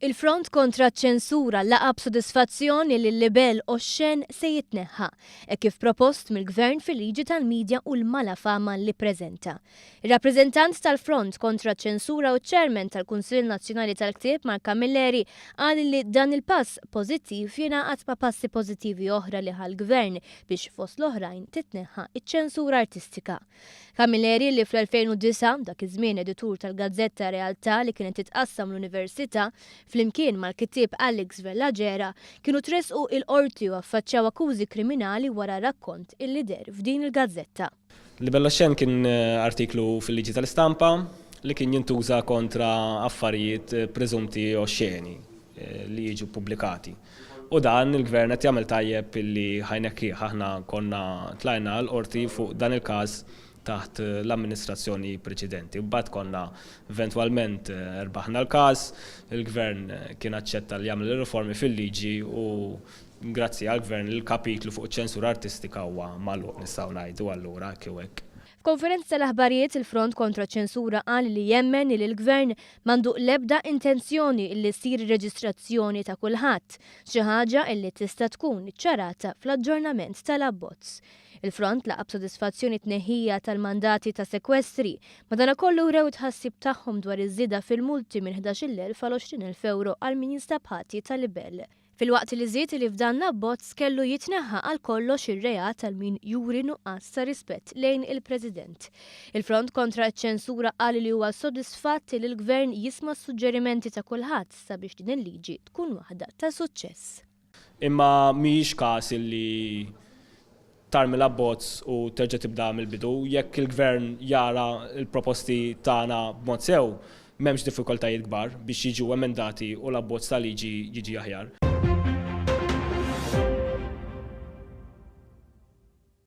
Il-Front Kontra ċ-Ċensura laqa' b'sodisfazzjon li l-libell oxxen se jitneħħa, hekk kif propost mill-Gvern fil-liġi tal-media u l-malafama li ppreżenta. Ir-rappreżentant tal-Front Kontra ċ-Ċensura u ċ-Chairman tal-Kunsill Nazzjonali tal-Ktieb Mark Camilleri qal li dan il-pass pożittiv jingħaqad ma' passi pożittivi oħra li ħa l-Gvern biex fost l-oħrajn titneħħa ċ-ċensura artistika. Camilleri li fl-2009, dak iż-żmien editur tal-gazzetta Realtà li kienet titqassam l-Università, flimkien mal-kittieb Alex Vella Gera, kienu tressqu il-Qorti u affaċċjaw akkużi kriminali wara rakkont illi deher f'din il-gazzetta. Libello Xen kien artiklu fil-liġi tal-istampa li kien jintuża kontra affarijiet preżunti oxxeni li jiġu ppubblikati. U dan il-Gvern qed jagħmel tajjeb illi ħa jneħħih. Aħna konna tlajna l-Qorti fuq dan il-każ taħt l-amministrazzjoni preċedenti. Mbagħad konna eventwalment rbaħna l-każ, il-Gvern kien aċċetta li jagħmel ir-riformi fil-liġi u grazzi għall-Gvern il-kapitlu fuq iċ-ċensura artistika huwa magħluq nistgħu ngħidu allura hekk jew hekk. F'konferenza tal-aħbarijiet, il-Front Kontra ċ-Ċensura qal li jemmen li l-Gvern m'għandu l-ebda intenzjoni li ssir reġistrazzjoni ta' kulħadd, xi ħaġa li tista' tkun iċċarata fl-aġġornament tal-abbozz. Il-Front laqa' b'sodisfazzjon it-tneħħija tal-mandati ta' sekwestri, madanakollu wrew it-tħassib tagħhom dwar iż-żieda fil-multi minn 11,000 għal 20,000 ewro għal min jinstab ħati ta' libell. Filwaqt li żied li f'dan l-abbozz kellu jitneħħa għal kollox ir-reat għal min juri nuqqas ta' rispett lejn il-President. Il-Front Kontra ċ-Ċensura qal li huwa sodisfatt li l-Gvern jisma' s-suġġerimenti ta' kulħadd sabiex din il-liġi tkun waħda ta' suċċess. Imma mhijiex każ illi tarmi l-abbozz u terġa' tibda mill-bidu. Jekk il-Gvern jara l-proposti tagħna b'mod sew, m'hemmx diffikultajiet kbar biex jiġu emendati u l-abbozz ta' liġi jiġi aħjar.